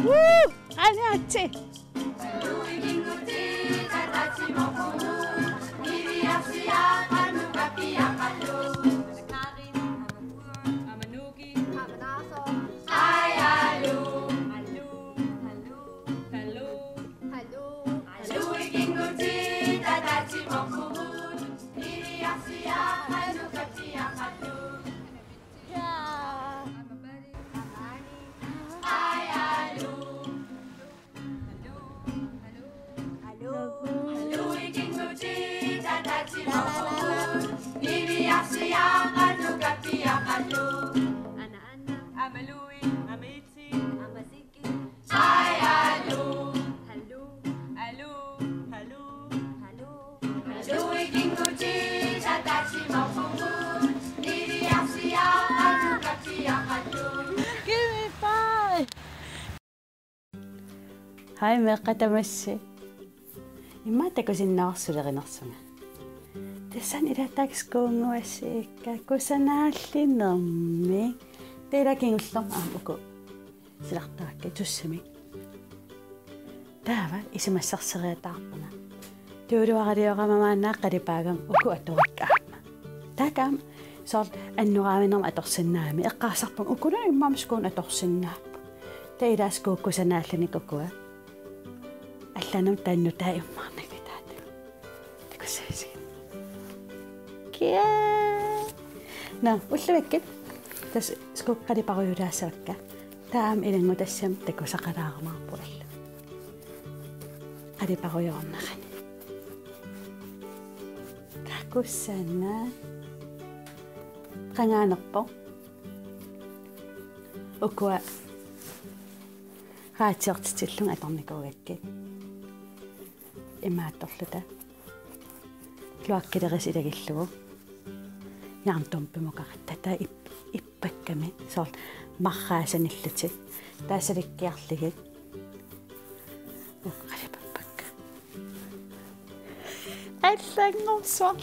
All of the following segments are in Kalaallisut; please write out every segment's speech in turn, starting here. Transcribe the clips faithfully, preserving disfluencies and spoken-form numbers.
Woo! Aniatsi! Hi, meeqqat tamassi. Immaqa takusinnaavarsi sulerinersunga. Tassani ilaat taakku skuunnguassiikka kusanaallinermi. Taava ilaa kingullermi aamma uku silartarakkit tussamik. Taava isumassarseriataarpunga. Tuuluaraliorama maanna qalipaagama uku atorikka aamma. Taakku aamma soorlu annoraavinermik atorsinnaagami, eqqarsarpunga uku immaqa skuunik atorsinnaapput. Taava ilaa skuut kusanaallinik ukua. Allanut taanna taava immaqa nagataata. Takussavisi. Kia. Nå, ullumikkut. Tassa skuut qaliparujulaassavakka. Taava aamma ilanngutassiamik takusaqalaarumaarpugut. Qaliparujoornerani. Takussannaq. Qangaanerpoq. Ukua raatsiortitillunga atornikuugakkit. Imaattorluta. Kloakkilerisi ilagillugu. Jerntumpimukaratta taava ip-, ippakkami soorlu marraa sanillutik. Taava salikkiarlugit. Uku qalipappakka. Allanngorsuaq.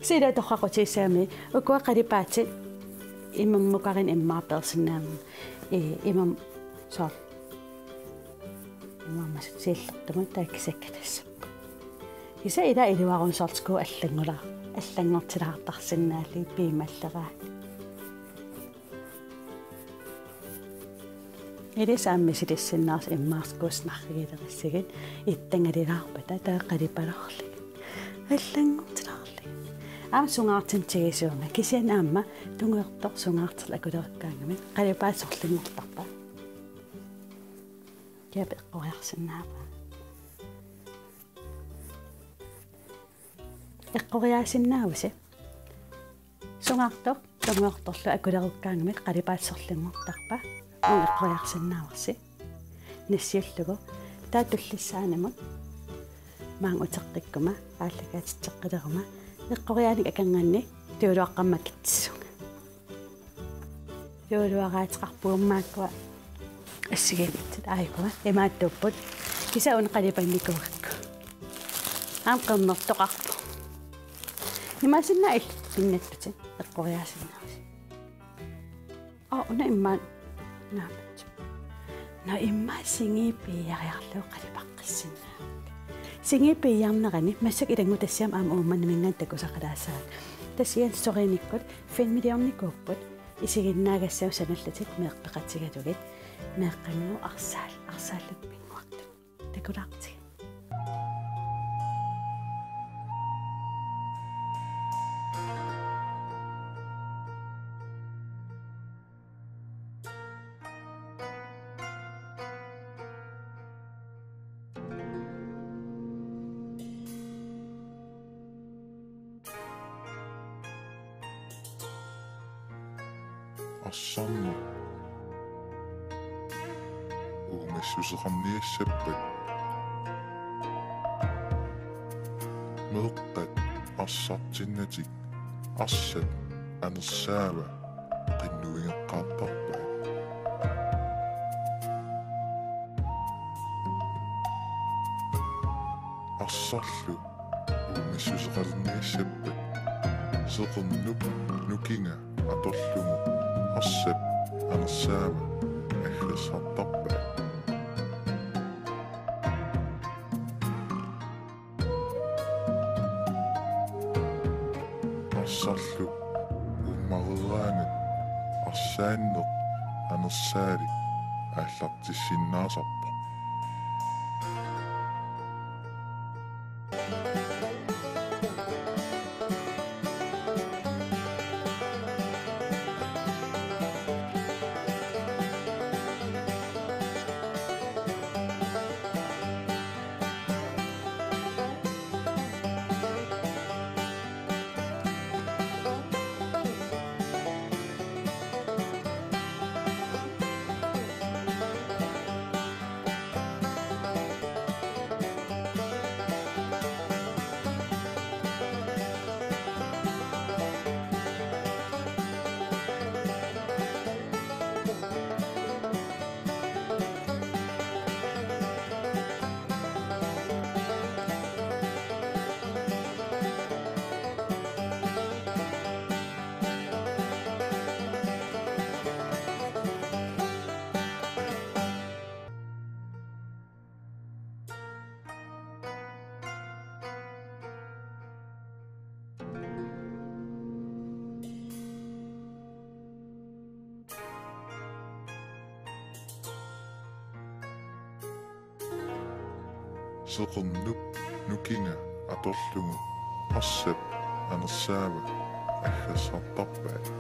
Sila torraqutigissagami. Ukua qalipaatit imammukarinnut immaqa peersinnaammat. Ee, imam-, soorlu. Imammasut siillertumut taakku kisakka tassa. Kisianni ilaa iluarunarpoq soorlu skuut allanngula-, allanngortilaartarsinnaallugit piumalleraat. Ilissi aamma misilissinnaasut immaqa skuut snarrigilerissagit ittangalilaarpata taava qalipalaarlugit. Allanngortilaarlugit. Aamma sungaartinnut tigusivunga kisianni aamma tungujortoq sungaartorlu akulerukkaangamik qalipaat sorlinngortarpaa. Kiap eqqoriarsinnaavaa. Eqqoriaasinnaavusi. Sungaartoq tungujortorlu akulerukkaangamik qalipaat sorlinngortarpaa. Uunga eqqoriarsinnaavarsi. Nassiullugu. Taava tullissaanimut. Maanga uteqqikkuma, aallakaatitseqqileruma. Eqqoriaanik akornanni tuuluaqqamma kitsissunga. Tuuluaraateqarpugut maakkua assigiinngitsut aajukua imaattuupput. Kisianni una qalipannikuugakku. Aamma qernertoqarpoq. Imaassinnaavoq illit pinnattutit eqqoriaasinnaavusi. Aa, una immaqa naamik. Nå immaqa singiipiiariarlugu qalipaqqissinnaavakka. Singiipiiarnerani massakkut ilanngutassiamik aamma Uummannaminngaanniit takusaqalaassavat. Tassa Jens Torenikkut filmiliornikuupput isiginnaagassamik sanallutik meeqqat peqatigalugit meeqqannguaq arsaal-, arsaallutik pinnguartut. Takulaartigit. Arsarneq uumassuseqarniassappat. Meeqqat arsartinnatik arsap anersaava qinnuigeqqaartarpaat. Arsarlu uumassuseqarniassappat seqernup nukinga atorlugu Arsap anersaava aggersartarpaat. Arsarlu uummareeraangat arsaanneq anersaalik aallartissinnaasarpoq. Seqernup nukinga atorlugu arsap anersaava aggersartarpaat.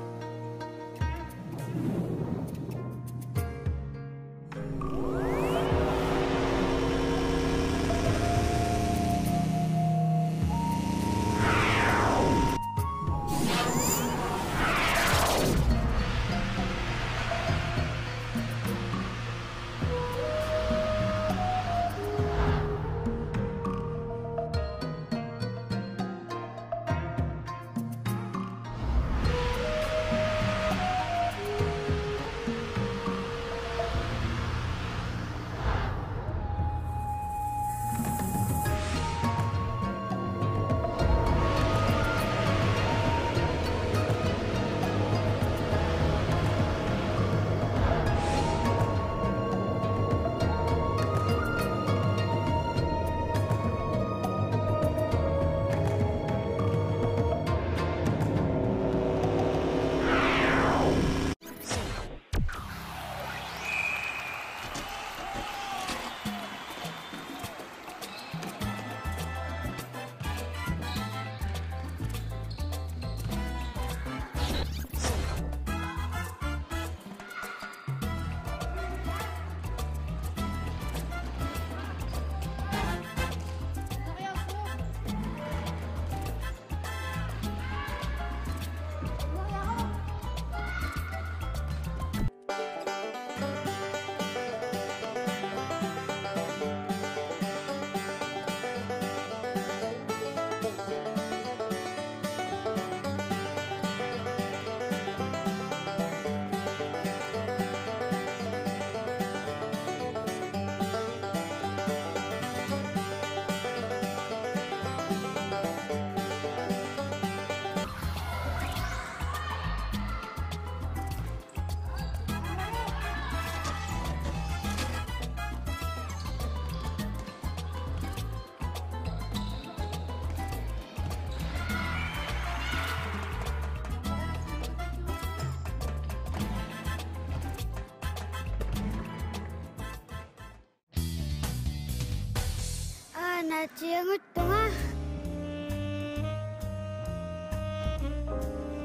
Aa, naatsiiagut tungaa.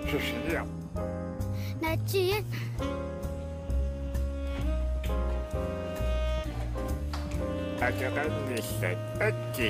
Susiaq. Naatsiiat. Akeqanngillat. Atsi.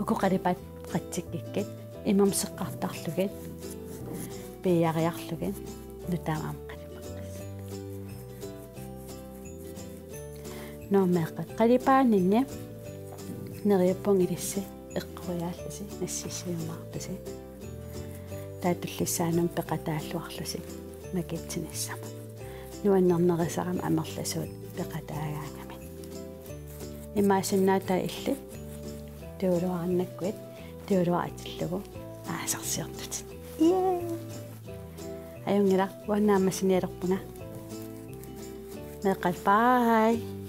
Uku qalipaat qatsikkikkit imamseqqartarlugit piiariarlugit nutaamik qalipaqqis. Nuummeeqqat, qalipaaninni neriuppunga ilissi eqqoriaallusi nassiussiumaartusi. Taava tullissaanut peqataalluarlusi makitsinissamut. Nuannernerisarami amerlasuut peqataagaangamik. Imaassinnaavoq taava illit tuuluarannakkuit tuuluatillugu aasarsiortutit. Yay! Ajunngilaq, uanga naammassinialerpunga. Meeqqat, bye.